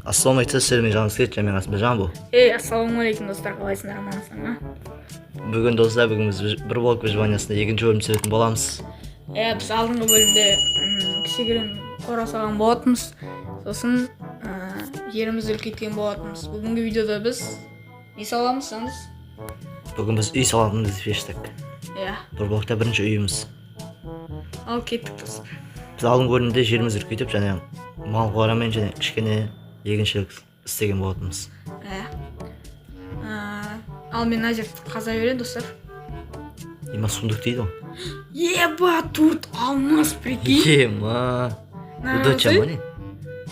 Ассалаумағалейкум, сіздермен Жанбол Скетч, және менің қасымда Жанбол. Ей, ассалаумағалейкум, достар, қалайсыңдар, амансыңдар ма? Бүгін, достар, бүгін біз бір блок выживаниясында екінші бөлім түсіретін боламыз. Иә, біз алдыңғы бөлімде кішігірім қора салған болатынбыз. Сосын жерімізді үлкейткен болатынбыз. Бүгінгі видеода біз не саламыз, Жандос? Бүгін біз үй салатынбыз деп шештік. Иә. Бір блокта бірінші үйіміз. Ал кеттік, достар. Біз алдыңғы бөлімде жерімізді үлкейтіп және мал қорамен және кішкене егіншілік істеген болатынбыз. Иә. Ал мен мына жерді қаза берейін, достар. Ема, сундук дейді ғой. Еба, төрт алмаз, прикинь. Ема. Мына Удача қарасай. ма, не?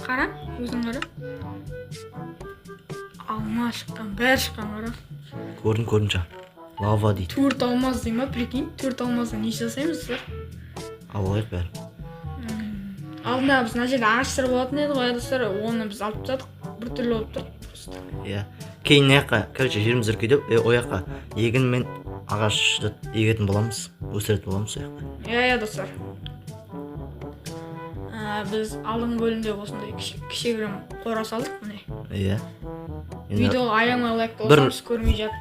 Қара, өзің қара. Алмаз шыққан, бәрі шыққан, қара. Көрдім, көрдім жа. Лава дейді. Төрт алмаз дей ма, прикинь, төрт алмаздан не жасаймыз, достар? Алып алайық бәрін. Алдында біз мына жерде ағаштар болатын еді ғой, достар, оны біз алып тастадық, біртүрлі болып тұр просто. Иә. Кейін мына жаққа, короче, жерімізді үлкейтіп, ол жаққа егін мен ағашты егетін боламыз, өсіретін боламыз сол жақта. Иә, достар. Біз алдыңғы бөлімде осындай кішігірім қора салдық, міне. Иә. Енді Видеоға аямай лайк басамыз, көрмей жатып.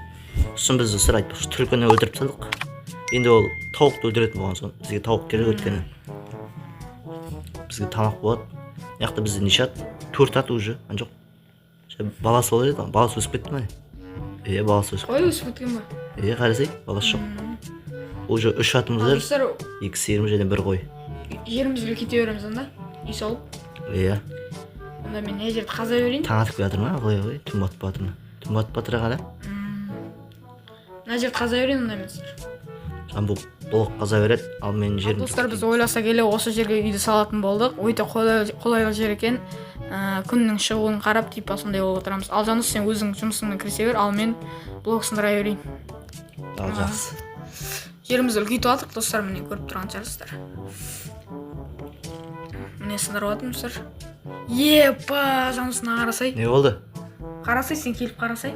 Сосын біз, достар, айтпақшы, түлкіні өлтіріп тастадық. Енді ол тауықты өлтіретін болған соң бізге тауық керек, өйткені бізге тамақ болады. Мына жақта бізде неше ат? Төрт ат уже. Ана жоқ. Баласы болар еді, баласы өсіп кетті ма? Иә, баласы өсіп Қой өсіп кеткен ба? Иә, қарасай, баласы жоқ. Уже үш атымыз Ал бар. достар, Екі сиырымыз және бір қой. жерімізді үлкейте береміз онда, үй салып. Иә. Онда мен мына жерді қаза берейін. Таң атып келе жатыр ма? Қалай, қалай? Түн батып жатыр ма? Түн батып жатыр, қара. Мына жерді қаза берейін онда мен, достар. Жамбыл блок қаза береді, ал мен жерім. Достар, біз ойласа келе осы жерге үйді салатын болдық. Өте қолайлы жер екен. Күннің шығуын қарап, типа сондай болып отырамыз. Ал Жандос, сен өзің жұмысыңмен кірісе бер, ал мен блок сындыра берейін. Ал жақсы. Жерімізді үлкейтіп жатырмық, достар, міне көріп тұрған шығарсыздар. Міне сындырып жатырмын, достар. Епа, Жандос, мына қарасай. Не болды? Қарасай, сен келіп қарасай.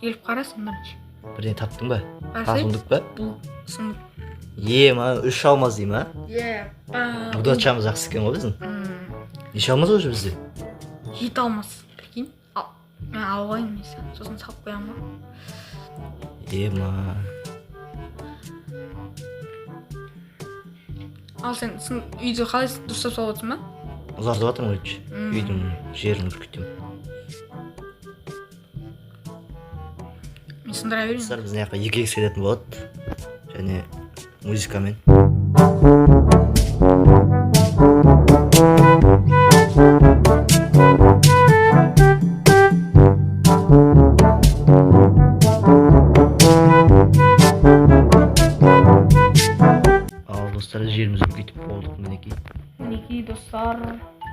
Келіп қара сен бірінші. Бірдеңе таптың ба? Қарасай. Сундук па? Бұл сундук. Е, ма, үш алмаз дей ма? Епа. Удачамыз жақсы екен ғой біздің. Неше алмаз уже бізде? Жеті алмаз, прикинь. Ал, мен алып алайын несі, сосын салып қоямын ғой. Ема. Ал сен үйді қалай дұрыстап салып отырсың ба? Ұзартып жатырмын, короче. Үйдің жерін үлкейтемін. Мен сындыра берейін. Достар, біз мына жаққа екі икс кететін болады. Және музыкамен. Ал, достар, жерімізді үлкейтіп болдық, мінекей. Мінекей, достар,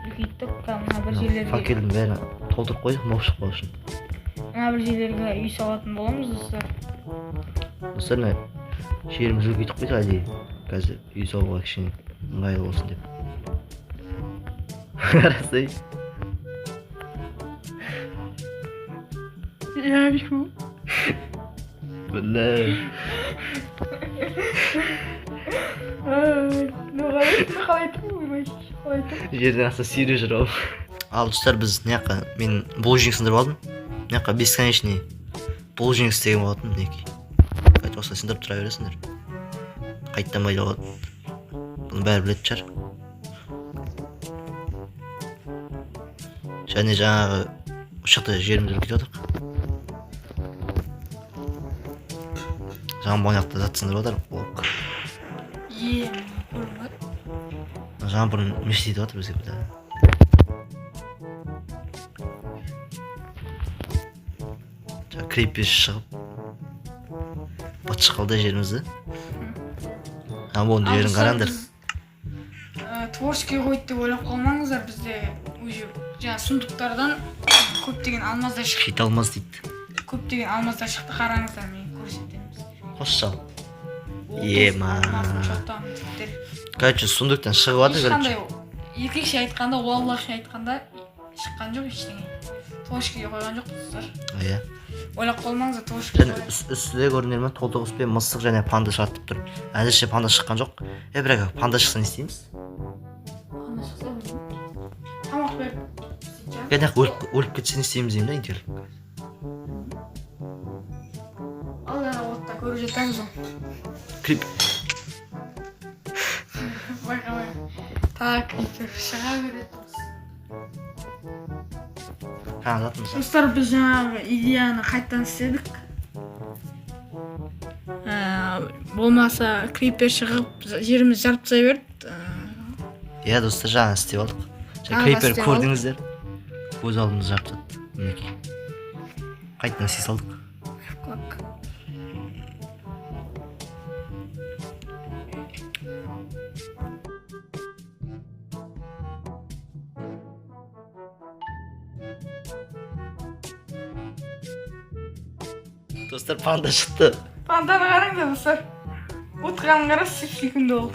үлкейттік. Мына бір жерлерге Факелдің бәрін толтырып қойдық, мол шықпау үшін. Мына бір жерлерге үй салатын боламыз, достар. Достар, мына жерімізді үлкейтіп қойдық әдейі. Қазір үй салуға кішкене ыңғайлы болсын деп. Қарасай. Я вижу. Бля. Ай, ну қалай, ну қалай тұр, ойбай, қалай тұр? Жерден аса сүйреп жүр ау. Ал, достар, біз мына жаққа мен булыжник сындырып алдым. Мына жаққа бесконечный булыжник істеген болатын, мінекей. Қайтып осылай сындырып тұра бересіңдер. Қайтадан пайда болады. Бұны бәрі білетін шығар. Және жаңағы осы жақта жерімізді үлкейтіп жатырмық. Жаңа мына жақта зат сындырып жатыр, блок. Е, көрдің ба? Жаңа бұрын мешіт етіп жатыр бізге бір. Жаңа крипер шығып быт қалды жерімізді. Жаңа бұның Ал жерін достар, қараңдар. біз, творческий қойды деп ойлап қалмаңыздар, бізде уже жаңа сундуктардан көптеген алмаздар шықты. Жеті алмаз дейді. Көптеген алмаздар шықты, қараңыздар, мен көрсетемін сіздерге. Қос шал. Отыз Ема. алмаз, чё там, жігіттер. Короче, сундуктан шығып жатыр, короче. Ешқандай, еркекше айтқанда, уаллахи айтқанда, шыққан жоқ ештеңе. Творческийге қойған жоқ, достар. Иә. Ойлап қалмаңыздар, творческий Және үстінде көрінер ме, толтығыс пен мысық және панда шығады деп тұр. Әзірше панда шыққан жоқ. Е, бірақ панда шықса не істейміз? Панда шықса білмеймін. Тамақ беріп істейтін. Иә, өліп кетсе не істейміз деймін да, интеллект. Ал ана отта көріп жатамыз ғой. Крип. Байқамай. Так, әйтеуір шыға береді. Жаңа затымыз. Достар, біз жаңағы идеяны қайтадан істедік. Болмаса крипер шығып жерімізді жарып тастай берді. Иә, достар, жаңа істеп алдық. Жаңа Жаңа крипер істеп көрдіңіздер. Көз алдымызды жарып тастады. Мінекей. Қайтадан істей салдық. Так. Достар, панда шықты. Панданы қараңдар, достар. Отырғанын қарашы, сүйкімді ол.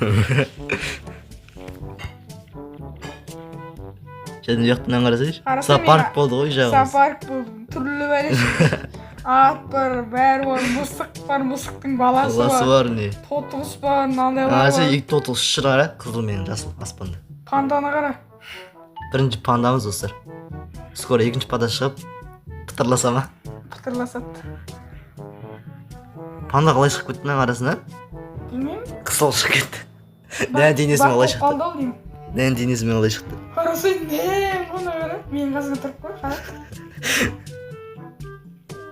Және жақтан қарасайшы. Қарасам, Зоопарк болды ғой жағымыз. Зоопарк болды. Түрлі бәле шықты. Ат бар, бәрі бар, мысық бар, мысықтың баласы Баласы бар. бар не. Тотықұс бар, мынандайлар А, сен бар. екі тотықұс ұшыр қара, қызыл менен жасыл аспанда. Панданы қара. Бірінші пандамыз, достар. Скоро екінші панда шығып, пытырласа ма? Пытырласады. Панда қалай шығып кетті мынаның арасынан? Білмеймін. Қысылып шығып кетті. Дән денесімен қалай шықты? Қалды ау деймін. Дән денесімен қалай шықты? Қарасай, не, бұны қара. Менің қасымда тұрып қой, қара.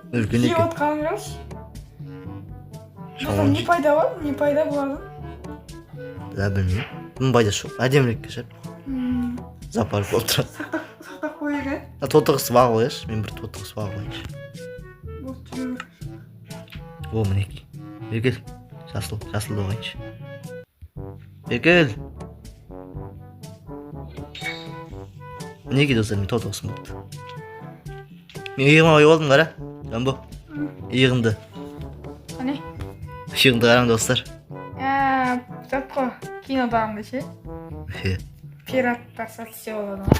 Үлкен Жеп екен. отқанын қарашы. Шамалы. Бұдан не пайда бар? Не пайда бұлардан? Да, білмеймін. Бұның пайдасы жоқ. Әдемілікке шығар. Зоопарк болып тұрады. Сақтап қояйық, ә? А тотықұс бағып қояйыншы. Мен бір тотықұс бағып қояйыншы. Болды, жүре бер. О, мінекей. Бері кел. Жасыл, жасылды қояйыншы. Бері кел. Мінекей, достар, мен тотықұсым болды. Мен иығыма қойып алдым, қара. Жамбо. Иығымды. Қане? Иығымды қараң, достар. Ә, зат қой. Кинодағындай ше. Хе. Пираттар зат істеп алады ғой.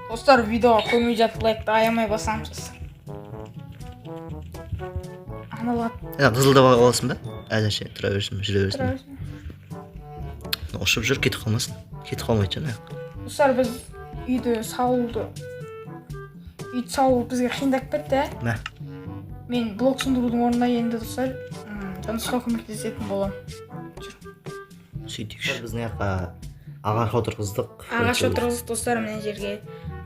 Достар, видеоға көрмей жатып лайкты аямай басамыз, достар. Аналар Ә, қызылды бағып аласың ба? Әзірше тұра берсін, жүре тұра берсін. берсін. Ұшып жүр, кетіп қалмасын. Кетіп қалмайды жаңағы. Достар, біз үйді салуды үйді салу бізге қиындап кетті, ә? Мә. Мен блок сындырудың орнына енді, достар, Жандосқа көмектесетін боламын. Сөйтейікші. Біз мына жаққа ағаш отырғыздық. Ағаш отырғыздық, достар, мына жерге.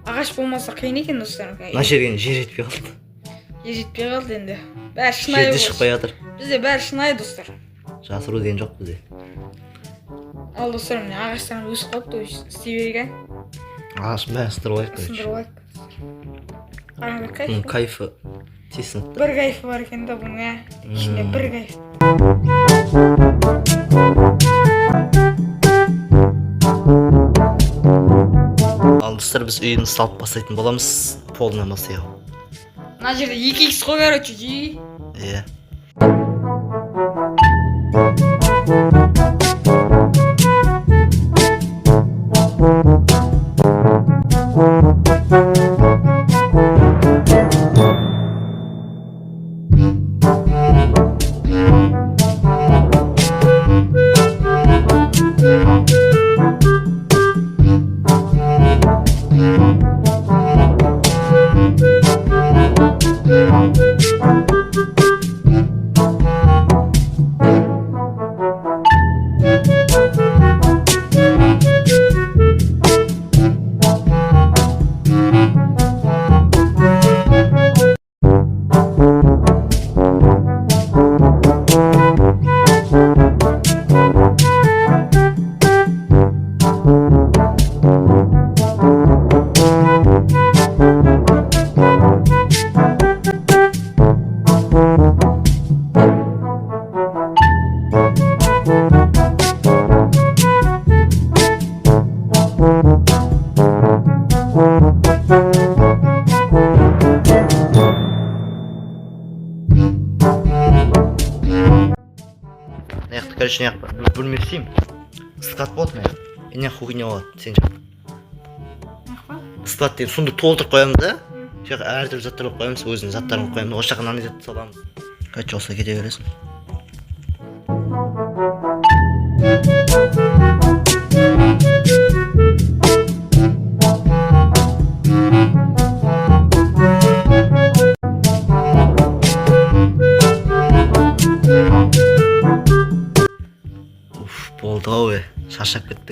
Ағаш болмаса қиын екен, достар. Мына жерге жер жетпей қалды. Жер жетпей қалды енді. Бәрі шынайы Жерде болды. шықпай жатыр. Бізде бәрі шынайы, достар. Жасыру деген жоқ бізде. Ал, достар, міне, ағаштарымыз өсіп қалыпты, өз істей берейік, ә? Ағаштың бәрін сындырып алайық, короче. Сындырып алайық. Қараңдар, кайф. Бұның кайфы тез сынады да. Бір кайфы бар екен да бұның, ә? Ішінде бір кайф. Ал, достар, біз үйін салып бастайтын боламыз. Полынан бастайық. Мына жерде 2 х қой, короче, жи. Иә. Мына жақта, короче, мына жақта бір бөлме істеймін. Склад болады мына жақта. И мына жақта кухня болады сен жақта. Склад деген сундук толтырып қоямыз да. Сол жаққа әртүрлі заттар қойып қоямыз, өзінің заттарын қойып қоямыз. Осы жаққа мынандай затты саламыз. Короче, осылай кете бересің.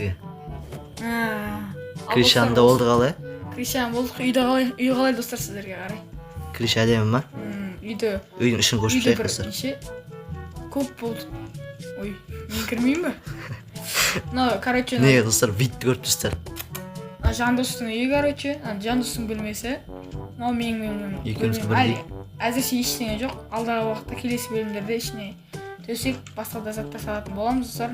сіздерге? Ал Крышаны да достар, болды қалай? Крышаны болдық. Үйді қалай, үй қалай, достар, сіздерге қарай? Крыша әдемі ма? Үйді Үйдің ішін көрсетіп үйді шығайық, бір достар. Неше көп болды. Ой, мен кірмеймін ба? Мынау, короче, Не, достар, видті көріп тұрсыздар. Мына Жандостың үйі, короче, ана Жандостың бөлмесі, мынау менің бөлмем. Екеуміздікі Бөлмем. Бірдей. Әлі әзірше ештеңе жоқ. Алдағы уақытта, келесі бөлімдерде ішіне төсек, басқа да заттар салатын боламыз, достар.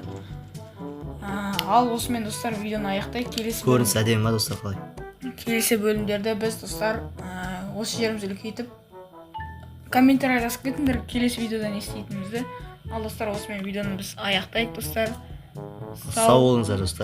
Ал осымен, достар, видеоны аяқтайық. Келесі Көрініс әдемі ма, достар, қалай? Келесі бөлімдерде біз, достар, осы жерімізді үлкейтіп, комментарий жазып кетіңдер келесі видеода не істейтінімізді. Ал, достар, осымен видеоны біз аяқтайық, достар. Сау болыңыздар, достар.